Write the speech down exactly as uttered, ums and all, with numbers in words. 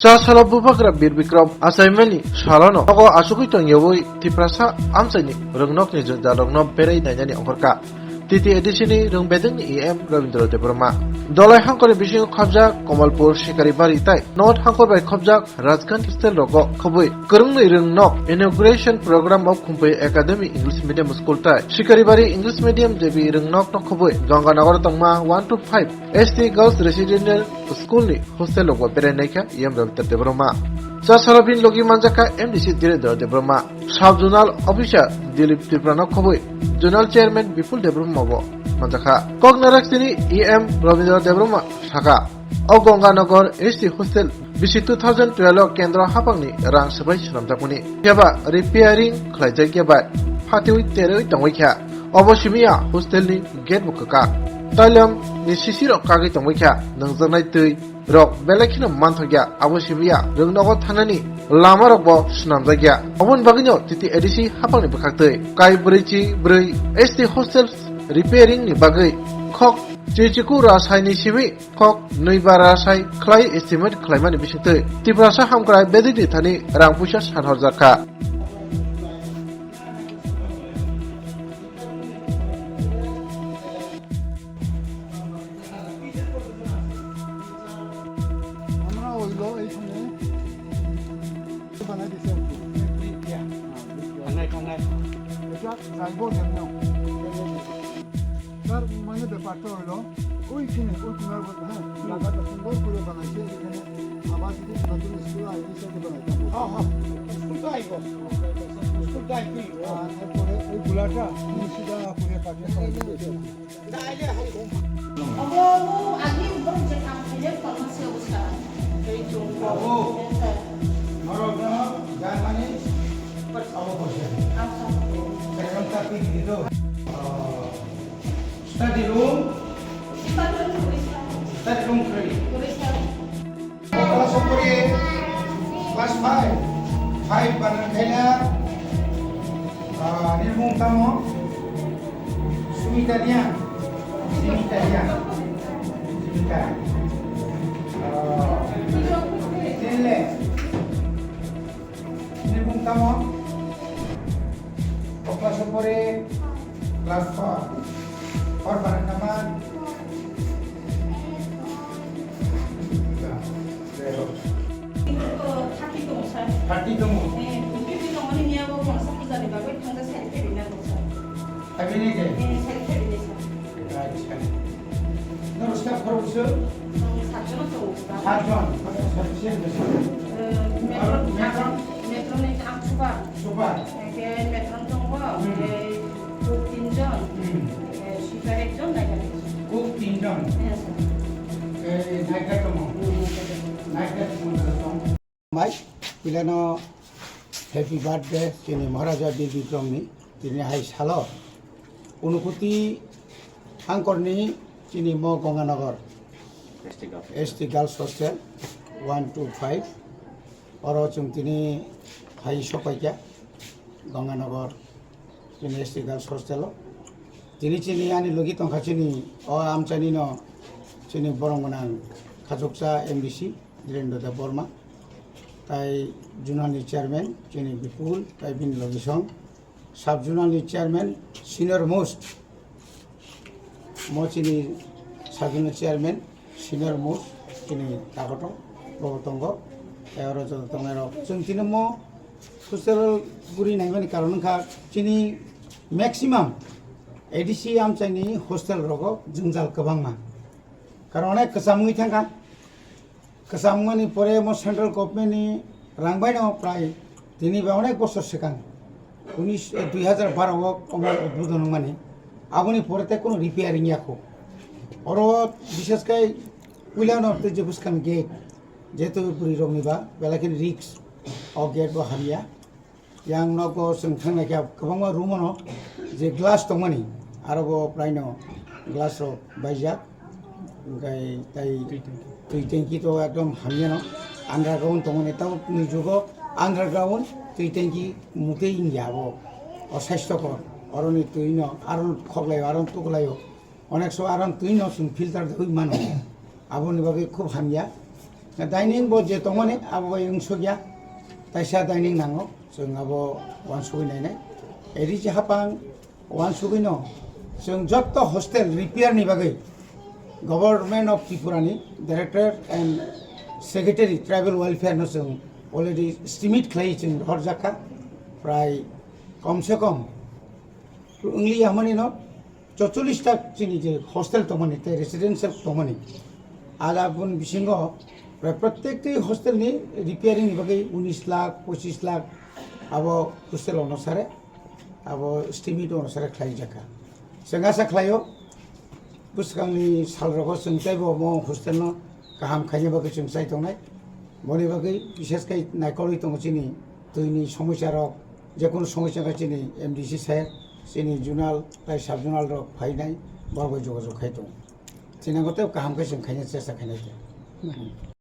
Cha salo Bubagra Bir Bikram achaimani salono nogo achugwi tongyawi Tiprasa amchaini rwngnokni jwnjalrokno berai nainani ongkhorkha T T A D C ni rwngbedengni E M Rabindra Debbarma. Dolai hangkorni bisingo khobjak Kamalpur, Shikaribari tai North hangkor bai khobjak Rajghat hostel rogo khobwi kwrwngni rwngnok inauguration program o Khumpui Academy English Medium School tai Shikaribari English Medium J B rwngnokno khobwi Ganganagar tongma one to five S T Girls Residential School ni hostel rogo berai naikha E M Rabindra Debbarma. Cha salo bini logi manjakha M D C Dhirendra Debbarma, Sub Zonal Officer Dilip Tripura no khobwi Zonal Chairman Bipul Debbarma bo manjakha. Kok narak sini E M Rabindra Debbarma sakha, o Ganganagar S T hostel bisi two thousand twelve o kendro haphangni rang swbai swnamjakmani keba repairing khlaijak ya bai phatiwi terwi tongwi kha. Obo simi ya hostel ni gate bo kwkak. Tailom ni sisi rok kagwi tongwi kha, nangjaknai twi rok belai kheno manthokya, abo simi ya rwngnogo thanani lama rok bo swnamjakya. Oboni bagwino T T A D C haphangni bwkhaktwi kai brwi chi brwi S T hostel repairing ni bagwi khok chichiku rasai ni simi khok nwi bara sai khlai estimate khlaimani bisingtwi Tiprasa hamkrai bedekni thani rang puisa san horjakha. আমরা হইলো এইখানে বানাই দিছে আর কি। থানায়, থানায়। এটা যাইব কেন? তার মানে ব্যাপারটা হইলো, ওইখানে, ওই কোনার মধ্যে, হ্যাঁ, জায়গাটা সুন্দর করে বানাইছে, এখানে আবার যদি নতুন স্কুল হয়, এই সাইডে বানাইতাম। হ্যাঁ, হ্যাঁ, স্কুল তো আইব। স্কুল তো আইবই। আর এরপরে ওই গুলাটা, মুর্শিদা করে কাটিয়ে পাওয়া যাবে। Abo, abo, agi borok je kam khainai tongma se obostha. Tei chwng kok. Abo. Norok no Germany abo borok. Acha. Second topic dito. Ah, study room. Study room three. Study room three. Three, sir. Class four, class five. Five banan khaina, ah, nini mung tamo? Sumita Riang. Sumita Riang. Sumita. Ah, nini le? Nini mung tamo? O class four, class four. Four banan kama? Thirty tongo, sir. Thirty tongo? Eh, fifty tongo ni niya bo masa puja ni bagwi thangja side khe rina tongo, sir. Abini je? Eh, side khe rina, sir. Acha. Noro staff khoroksa? Ang satjon tongo, sir. Satjon? Sufficient, sir. Eh, matron, matron? Matron ni ang super. Super. Eke matron tongo, hmm, eh, cook tinjon, hmm, eh, sweeper ekjon, naikha ekjon. Cook tinjon. Yes, sir. Eh, naikha tongo. Hmm, naikha tongo. Naikha tongo. Mai, pilano happy birthday, chini Maharaja Bir Bikram ni, tini hai salo. Unukuti hangkorni chini mo Ganganagar S T Girls Hostel one two five. Oro chwng tini hai sopaikha Ganganagar chini S T Girls Hostel o. Tini chini ani logi tongkha chini o amchaini no chini borong gwnang khachuksa M D C Dhirendra Debbarma, tai zonal ni chairman chini Bipul, tai bini logi song. Sub-zonal ni chairman, senior most. Mo chini sub-zonal chairman, senior most, chini takoto, bo tongo. Tei oro joto tongnai rok. Chwng tini mo hostel guri naimani karon wngkha, chini maximum A D C amchaini hostel rogo jwngjal kwbangma. Karon onek kwcham wngwi thangkha. Kwcham wngmani pore mo central government ni rang bai no prai tini ba onek bosor swkang unis, eh, dui hajar baro o omo udbodon wngmani, aboni pore tei kono repairing ya kho. Oro bishesh kai puila no tei je bwskang gate, jehetu bwrwi rok ni ba belai kheno risk, o gate bo hamya. Yang nogo chwng thangnaikha kwbangma room-o no je glass tongmani, aro bo prai no glass rok baijak, hwnkhe tai twi tanki to ekdom hamya no underground tongmani, tabuk ni jugo underground twi tanki mutwi wngya abo, o sasthokor, oroni twi no aro khoklaio, aro tuklaio. Onek so aro twi no chwng filter dagwi mano. Aboni bagwi khub hamya. Dining bo je tongmani abo bai wngsukya, taisa dining nango, chwng abo uansugwi nainai. Eri je hapang uansugwino chwng jotto hostel repair ni bagwi Government of Tripura ni Director and Secretary Tribal Welfare no chwng already estimate khlai chwng horjakha, prai kom se kom wngli yahmani no chocholish ta chini je hostel tongmani tei residential tongmani, ada bun bisingo prai prottekti hostel ni repairing ni bagwi unis lakh, pochis lakh abo hostel ono sare, abo estimate ono sare khlai jakha. Chwng asa khlaio, bwskangni salrogo chwng teibo omo hostel no kaham khaina bagwi chwng chai tongnai. Boni bagwi bishes khai naikolwi tongo chini twini somosya rok, jekunu somosya khe chini M D C sir, chini zonal tai sub zonal rok phainai, borok bai jogajog khai tongo. Chini nango tei kaham khe chwng khaina chesta khainai khe.